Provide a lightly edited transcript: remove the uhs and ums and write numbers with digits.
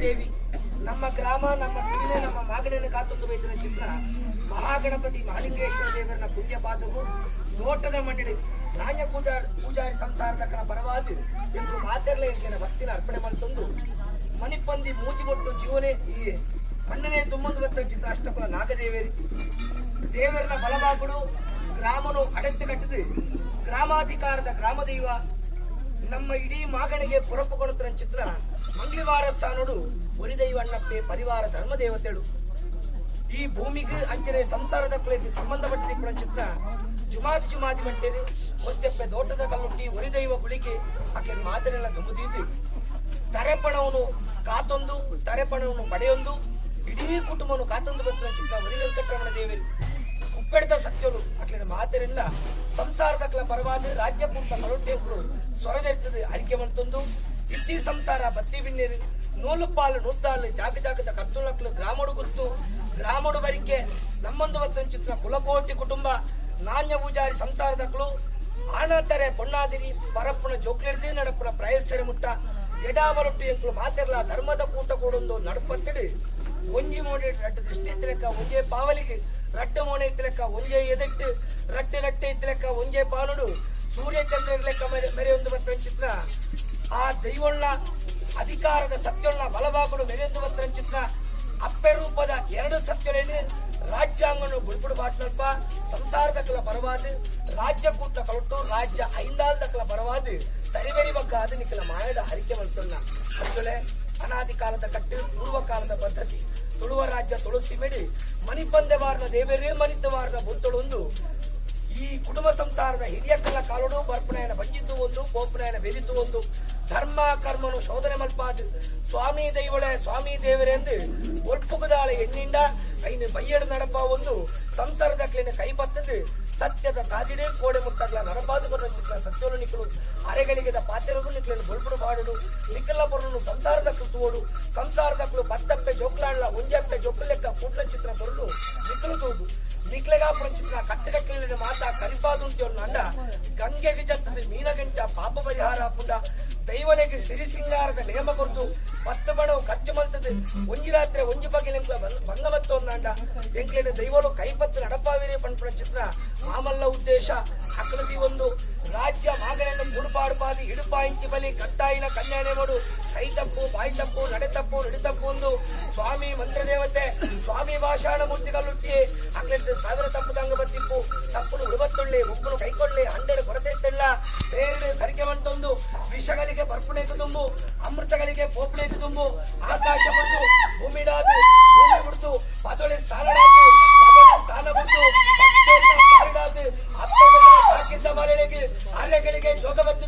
Nagadevi ನಮ್ಮ ಗ್ರಾಮ ನಮ್ಮ ಸೀಮೆ ನಮ್ಮ ಮಾಗಡಿನ ಕಾತೊಂದು ಬೈದಿನ ಚಿತ್ರ ಮಹಾಗಣಪತಿ ಮಹಾಲಿಂಗೇಶ್ವರ ದೇವರನ ಪುಣ್ಯ ಪಾದವು ತೋಟದ ಮಣ್ಣಿಡಿ ನಾಣ್ಯ ಪೂಜಾರಿ ಸಂಸಾರದ ಕಣ ಪರವಾದ ಎಂದು ಮಾತೆರ್ಲ ಎಂಕಿನ ಭಕ್ತಿನ ಅರ್ಪಣೆ ಮಾಡ್ತಂದು ಮಣಿಪಂದಿ ಮೂಜಿಬೊಟ್ಟು ಜೀವನೇ ಈ ಮಣ್ಣನೇ ತುಂಬೊಂದು ಬತ್ತ ಚಿತ್ರ ಅಷ್ಟಪಲ ನಾಗದೇವೇರಿ ದೇವರನ ಬಲವಾಗುಡು ಗ್ರಾಮನು ಅಡೆತ್ತು ಕಟ್ಟಿದು ಗ್ರಾಮಾಧಿಕಾರದ ಗ್ರಾಮದೈವ ನಮ್ಮ ಇಡೀ ಮಾಗಣಿಗೆ ಪುರಪು ಕೊಡುತ್ತಿನ ಚಿತ್ರ ಮಂಗಳವಾರ ಸ್ಥಾನಡು ಒಲಿದೈವ ಅಣ್ಣಪ್ಪೆ ಪರಿವಾರ ಧರ್ಮದೇವತೆಳು ಈ ಭೂಮಿಗೆ ಅಂಚನೆ ಸಂಸಾರದ ಕುಲಕ್ಕೆ ಸಂಬಂಧಪಟ್ಟಿದ್ದ ಚಿತ್ರ ಜುಮಾತಿ ಜುಮಾತಿ ಮಂಟೇರಿ ಒತ್ತೆಪ್ಪೆ ದೋಟದ ಕಲ್ಲುಟ್ಟಿ ಒಲಿದೈವ ಗುಳಿಗೆ ಆಕೆ ಮಾತನೆಲ್ಲ ತುಂಬುದೀದು ತರೆಪಣವನು ಕಾತೊಂದು ತರೆಪಣವನ್ನು ಪಡೆಯೊಂದು ಇಡೀ ಕುಟುಂಬನು ಕಾತೊಂದು ಬತ್ತಿನ ಚಿತ್ರ ಒಲಿ ವೆಂಕಟರಮಣ ದೇವರು ಉಪ್ಪೆಡ್ದ ಸತ್ಯರು ಅಕ್ಲಿನ ಮಾತೆರೆಲ್ಲ ಸಂಸಾರದ ಕಲ ಪರವಾದ ರಾಜ್ಯ ಪೂರ್ಣ ಕಲೊಟ್ಟೆಗಳು ಸ್ವರದೆರ್ತದೆ ಅರಿಕೆ ಮಂತೊಂದು ಇತ್ತಿ ಸಂಸಾರ ಬತ್ತಿ ಬಿನ್ನೇರು ನೂಲು ಪಾಲು ನೂತ್ತಾಲು ಜಾಗ ಜಾಗದ ಕರ್ತುಲಕ್ಲು ಗ್ರಾಮಡು ಗುರ್ತು ಗ್ರಾಮಡು ಬರಿಕೆ ನಮ್ಮೊಂದು ಬತ್ತೊಂದು ಚಿತ್ರ ಕುಲಕೋಟಿ ಕುಟುಂಬ ನಾಣ್ಯ ಪೂಜಾರಿ ಸಂಸಾರದಕ್ಲು ಆಣಾತರೆ ಪೊಣ್ಣಾದಿರಿ ಪರಪ್ಪನ ಜೋಕ್ಲೆಡ್ದೆ ನಡಪುನ ಪ್ರಾಯಸರೆ ಮುಟ್ಟ ಎಡಾವಲೊಟ್ಟು ಎಂಕ್ಲು ಮಾತೆರ್ಲ ಧರ್ಮದ ಕೂಟ ಕೂಡೊಂದು ನಡಪತ್ತಿಡು ಒಂಜಿ ಮೋನೆ ರಡ್ಡು ದೃಷ್ಟಿ ಇತ್ತಲೆಕ್ಕ ಒಂಜೇ ಪಾವಲಿಗೆ ರಡ್ಡು ಮೋನೆ ಇತ್ತಲೆಕ್ಕ ಒಂಜೇ ಎದೆಟ್ಟು ರಟ್ಟೆ ರಟ್ಟೆ ಇತ್ತಲೆಕ್ಕ ಒಂಜೇ ಪಾನುಡು ಸೂರ್ಯ ಚಂದ್ರ ಲೆಕ್ಕ ಮೆರೆಯೊಂದು ಬತ್ತ ಚಿತ್ರ ಆ ದೈವೊಳ್ಳ ಅಧಿಕಾರದ ಸತ್ಯೊಳ್ಳ ಬಲವಾಗುಡು ಮೆರೆಯೊಂದು ಬತ್ತ ಚಿತ್ರ ಅಪ್ಪೆ ರೂಪದ ಎರಡು ಸತ್ಯಲೇನು ರಾಜ್ಯಾಂಗನು ಬುಡ್ಬುಡು ಬಾಟ್ನಲ್ಪ ಸಂಸಾರದ ಕಲ ಪರವಾದ ರಾಜ್ಯ ಕೂಟ್ಲ ಕಲೊಟ್ಟು ರಾಜ್ಯ ಐಂದಾಲ್ದ ಕಲ ಪರವಾದ ತರಿಬೆರಿ ಬಗ್ಗಾದ ನಿಖಲ ಮಾಯದ ಹರಿಕೆ ಮಲ್ತೊನ್ನ ಸತ್ಯೊಳೆ ಅನಾದಿ ಕಾಲದ ಕಟ್ಟು ಪೂರ್ವ ಕಾಲದ ಪದ್ಧತಿ ತುಳುವ ರಾಜ್ಯ ತುಳಸಿ ಮೆಡಿ ಮಣಿಪಂದೆ ವಾರನ ದೇವರೇ ಮನಿತ ವಾರನ ಬುತ್ತಳೊಂದು ಈ ಕುಟುಂಬ ಸಂಸಾರದ ಹಿರಿಯಕ್ಕಲ್ಲ ಕಾಲುಡು ಬರ್ಪಣೆಯನ ಬಂಜಿದ್ದು ಒಂದು ಪೋಪಣೆಯನ ಬೆರಿತು ಒಂದು ಧರ್ಮ ಕರ್ಮನು ಶೋಧನೆ ಮಲ್ಪಾದು ಸ್ವಾಮಿ ದೈವಳೆ ಸ್ವಾಮಿ ದೇವರೆಂದು ಒಲ್ಪುಗದಾಳ ಎಣ್ಣಿಂಡ ಐನು ಬಯ್ಯಡು ನಡಪ ಒಂದು ಸಂಸಾರದ ಕ್ಲಿನ ಕೈ ಬತ್ತದು ಸತ್ಯದ ತಾದಿಡೆ ಕೋಡೆ ಮುಟ್ಟಗ್ಲ ನಡಪಾದು ಕೊಟ್ಟ ಚಿತ್ರ ಸತ್ಯೋಲು ನಿಕ್ಕಲು ಅರೆಗಳಿಗೆದ ಪಾತೆರಗು ನಿಕ್ಕలను ಬೊಲ್ಪುಡು ಬಾಡುಡು ನಿಕ್ಕಲ ಬರುನು ಸಂಸಾರದ ಕೃತುವೋಡು ಸಂಸಾರದ ಕುಲು ಪತ್ತಪ್ಪೆ ಜೋಕ್ಲಾಡ್ಲ ಒಂಜಪ್ಪೆ ಜೋಕುಲೆಕ್ಕ ಕೂಟ್ಲ ಚಿತ್ರ ಬರುಡು ನಿಕ್ಕಲು ತೋದು ನಿಕ್ಲೆಗಾ ಚಿತ್ರ ಕಟ್ಟೆಕಟ್ಟಲಿನ ಮಾತಾ ಕರಿಪಾದುಂಟಿಯವ್ರ ನಂಡ ಗಂಗೆಗೆ ಜತ್ತದ ಮೀನಗಂಚ ಪಾಪ ಪರಿಹಾರ ಪುಂಡ ದೈವಲೆಗೆ ಸಿರಿ ಸಿಂಗಾರದ ನೇಮ ಕೊರ್ದು ಪತ್ತು ಬಣವು ಖರ್ಚು ಮಲ್ತದೆ ಒಂಜಿ ರಾತ್ರಿ ಒಂಜಿ ಬಗೆಲೆ ಭಂಗಮತ್ತೊಂದಾಂಡ ಎಂಕ್ಲೇನ ದೈವಲು ಕೈಪತ್ತು ನಡಪಾವಿರಿ ಪನ್ಪುನ ಚಿತ್ರ ಮಾಮಲ್ಲ ಉದ್ದೇಶ ಅಕಲದಿ ಒಂದು ರಾಜ್ಯ ಮಾಗನನ್ನು ಮುಡುಪಾಡುಪಾದಿ ಇಡುಪಾಯಿಂಚಿ ಬಲಿ ಕಟ್ಟಾಯಿನ ಕನ್ಯಾಣೆ ಮಾಡು ಕೈ ತಪ್ಪು ಬಾಯಿ ತಪ್ಪು ನಡೆ ತಪ್ಪು ನುಡಿ ತಪ್ಪು ಒಂದು ಸ್ವಾಮಿ ಮಂತ್ರದೇವತೆ ಸ್ವಾಮಿ ಭಾಷಾಣ ಮೂರ್ತಿ ಕಲ್ಲುಟ್ಟಿ ಅಕ್ಲೆಂತ ಸಾವಿರ ತಪ್ಪು ತಂಗ ಬತ್ತಿಪ್ಪು ತಪ್ಪುನು ಉಡುಬತ್ತೊಳ್ಳಿ ಉಪ್ಪುನು ಕೈಕೊಳ್ಳಿ ಹಂಡೆಡು ಕೊರತೆ ಇತ್ತಿಲ್ಲ ಬೇರೆ ಸರಿಗೆ ಬಂತೊಂದು ವಿಷಗಳಿಗೆ ಬರ್ಪುಣೆಗೆ ತುಂಬು ಅಮೃತಗಳಿಗೆ ಪೋಪಣೆಗೆ ತುಂಬು ಆಕಾಶ ಬಿಡ್ತು ಭೂಮಿಡಾತು ಭೂಮಿ ಬಿಡ್ತು ಪದೊಳಿ ಸ್ಥಾನಡಾತು ಪದೊಳಿ ಸ್ಥಾನ ಬಿಡ್ತು ಭಕ್ತರನ್ನ ಪಾಲಿಡಾತು ಅಪ್ಪೆಗಳಿಗೆ ಸಾಕಿದ್ದ ಮರಳಿಗೆ ಅರೆಗಳಿಗೆ ಜೋಗಬತ್ತ